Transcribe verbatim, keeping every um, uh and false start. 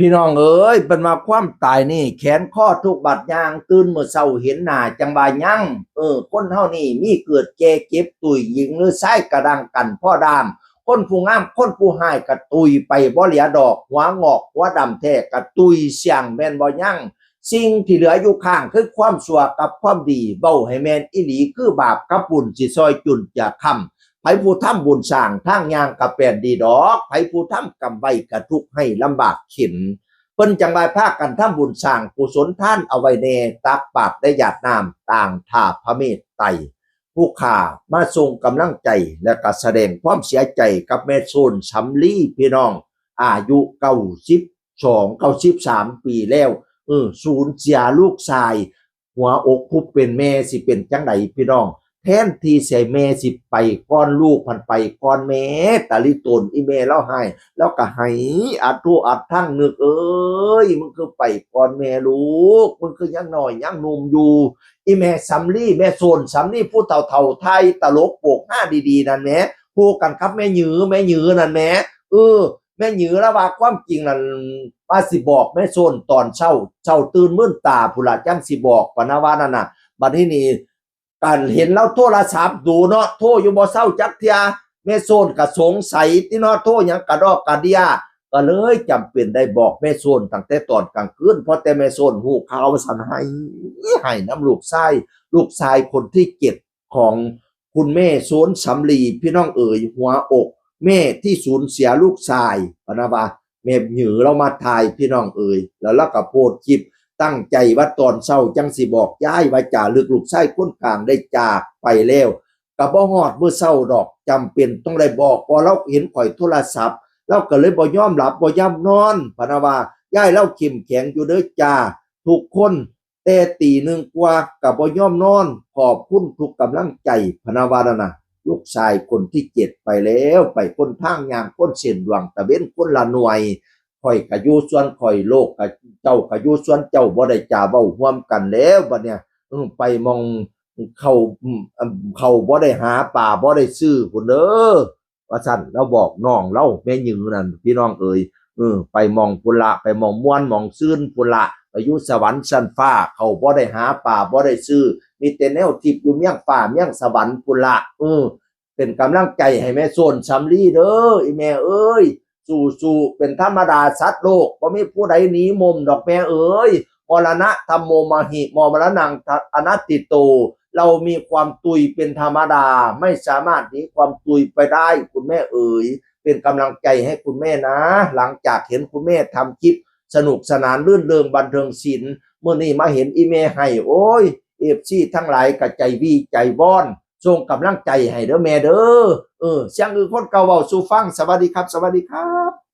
พี่น้องเอ๋ย เพิ่นว่าความตายนี่แขนคอทุกบาดยาง ตื่นมื้อเช้าเห็นหน้าจั่งว่ายัง เออ คนเฮานี่มีเกิดแก่เจ็บตุย หญิงหรือชายกะดังกันพอดาม คนผู้งามคนผู้ฮ้ายกะตุยไปบ่เหลือดอก หัวงอกหัวดำแท้กะตุยเสี้ยงแม่นบ่ยัง สิ่งที่เหลืออยู่ข้างคือความชั่วกับความดี เว้าให้แม่นอีหลีคือบาปกับบุญสิซอยจุนเจือค้ำ ไผผู้ทำบุญสร้างทางย่างกะแปนดีดอก ไผผู้ทำกรรมไว้กะทุกข์ให้ลำบากเข็ญ เพิ่นจั่งว่าพากันทำบุญสร้างกุศลทานเอาไว้แน่ ตักบาตรและหยาดน้ำต่างท่าพระเมตไตร ผู้ข้ามาส่งกำลังใจและกะแสดงความเสียใจกับแม่โซนสำลีพี่น้อง อายุเก้าสิบสอง เก้าสิบสามปีแล้ว เออ สูญเสียลูกชาย หัวอกผู้เป็นแม่สิเป็นจั่งใดพี่น้อง แทนที่สิแม่สิไปก่อนลูก พันไปก่อนแม่ ตาลิโตนอีแม่ลาวฮ้าย ลาวกะไห้อัดโธอัดทั่ง นึกเอ๋ย มึงคือไปก่อนแม่ลูก มึงคือยังน้อยยังหนุ่มอยู่ อีแม่สำลี แม่โซนสำลี ผู้เฒ่าๆ ไทยตลกโปกฮาดีๆ นั่นแหม คู่กันกับแม่หยือ แม่หยือนั่นแหม เออ แม่หยือลาวว่าความจริงนั่น ว่าสิบอกแม่โซนตอนเช้า เช้าตื่นมื่นตาพุ้นล่ะจั่งสิบอก พะนะว่านั่นน่ะ บัดนี้นี่ กะเห็นลาวโทรศัพท์ดูเนาะ โทรอยู่บ่เซาจักเทื่อ แม่โซนกะสงสัยติเนาะ โทรหยังกะดอกกะเดี้ย กะเลยจำเป็นได้บอกแม่โซนตั้งแต่ตอนกลางคืน พอแต่แม่โซนฮู้ข่าวว่าซั่น ไห้ ไห้นำลูกชาย ลูกชายคนที่เจ็ดของคุณแม่โซนสำลี พี่น้องเอ๋ย หัวอกแม่ที่สูญเสียลูกชาย พะนะว่า แม่หยือลาวมาถ่ายพี่น้องเอ๋ย แล้วลาวกะโพสต์คลิป ตั้งใจว่าตอนเช้าจั่งสิบอกยายว่าจ่าลึกลูกชายคนกลางได้จากไปแล้ว กะบ่ฮอดมื้อเช้าดอก จำเป็นต้องได้บอก เพราะลาวเห็นข้อยโทรศัพท์ ลาวกะเลยบ่ยอมหลับบ่ยอมนอน พะนะว่ายายลาวเข้มแข็งอยู่เด้อจ้า ทุกคน แต่ตีหนึ่งกว่ากะบ่ยอมนอน ขอบคุณทุกกำลังใจ พะนะว่านั่นน่ะ ลูกชายคนที่เจ็ดไปแล้ว ไปคนทางย่างคนเส้นดวงตะเว็นคนละหน่วย ข้อยกะอยู่ส่วนข้อย โลกกะ เจ้ากะอยู่ส่วนเจ้า บ่ได้จ่าเว้าร่วมกันแล้วบัดเนี่ย เออ ไปหม่องเขา อืม อืม เขาบ่ได้หา ปลาบ่ได้ซื้อพุ้นเด้อ ว่าซั่น ลาวบอกน้องลาว แม่หยือนั่น พี่น้องเอ๋ย เออ ไปหม่องพุ้นละ ไปหม่องม่วนหม่องซื่นพุ้นละ ไปอยู่สวรรค์ชั้นฟ้า เขาบ่ได้หา ปลาบ่ได้ซื้อ มีแต่แนวทิพย์อยู่เมืองฟ้าเมืองสวรรค์พุ้นละ เออ เป็นกำลังใจให้แม่โซนสำลีเด้อ อีแม่เอ๋ย สู้ๆ เป็นธรรมดาสัตว์โลก บ่มีผู้ใดหนีม่มดอกแม่เอ๋ย มรณะธัมโมมหิ มรณังอนัตถิโต เรามีความตุยเป็นธรรมดา ไม่สามารถหนีความตุยไปได้ คุณแม่เอ๋ย เป็นกำลังใจให้คุณแม่นะ หลังจากเห็นคุณแม่ทำคลิปสนุกสนานรื่นเริงบันเทิงศิลป์ มื้อนี้มาเห็นอีแม่ไห้ โอ้ย เอฟซี ทั้งหลายกะใจวีใจวอน ส่งกำลังใจให้เด้อแม่เด้อ เออ เสียงอือคนเก่าเว้าสู่ฟัง สวัสดีครับ สวัสดีครับ